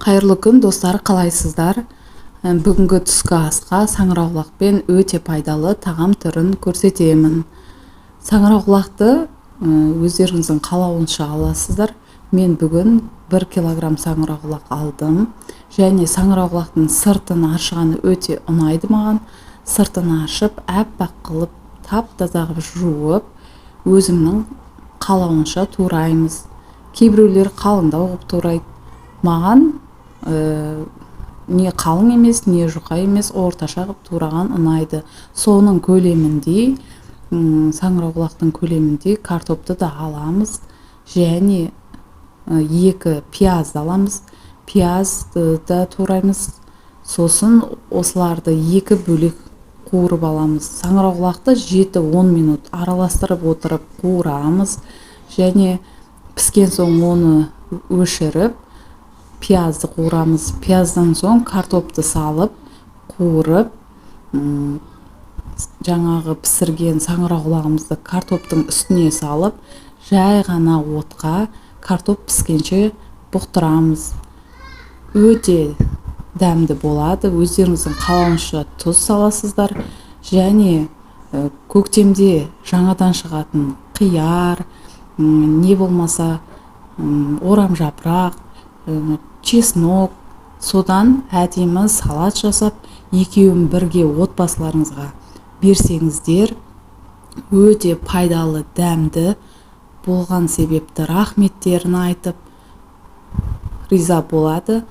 Қайырлы күн, достар, қалайсыздар? Бүгінгі түскі асқа саңырауқұлақпен өте пайдалы тағам түрін көрсетемін. Саңырауқұлақты өздеріңіздің қалауынша аласыздар. Мен бүгін 1 килограмм саңырауқұлақ алдым және саңырауқұлақтың сыртын аршығаны өте ұнайды маған. Сыртын аршып, аппақ қылып, тап таза қылып жуып, өзімнің қалауынша тураймыз. Кейбіреулер қалыңдау қылып турайды. Маған не қалың емес, не жұқа емес, орташа қылып тураған ұнайды. Соның көлеміндей, саңырауқұлақтың көлеміндей картопты да аламыз және екі пиязды аламыз, пиязды да тураймыз. Сосын осыларды екі бөлек қуырып аламыз. Саңырауқұлақты 7-10 минут араластырып отырып қуырамыз және піскен соң оны өшіріп, пиязды қуырамыз. Пияздан соң картопты салып қуырып, жаңағы пісірген саңырауқұлағымызды картоптың үстіне салып, жай ғана отқа картоп піскенше бұқтырамыз. Өте дәмді болады. Өздеріңіздің қалауынша тұз саласыздар және көктемде жаңадан шығатын қияр, не болмаса орам жапырақ, чеснок, содан әдемі салат жасап, екеуін бірге отбасыларыңызға берсеңіздер, өте пайдалы, дәмді болған себепті рахметтерін айтып риза болады.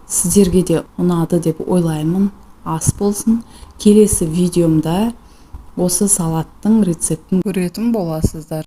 Сіздерге де ұнады деп ойлаймын. Ас болсын! Келесі видеомда осы салаттың рецептін көретін боласыздар.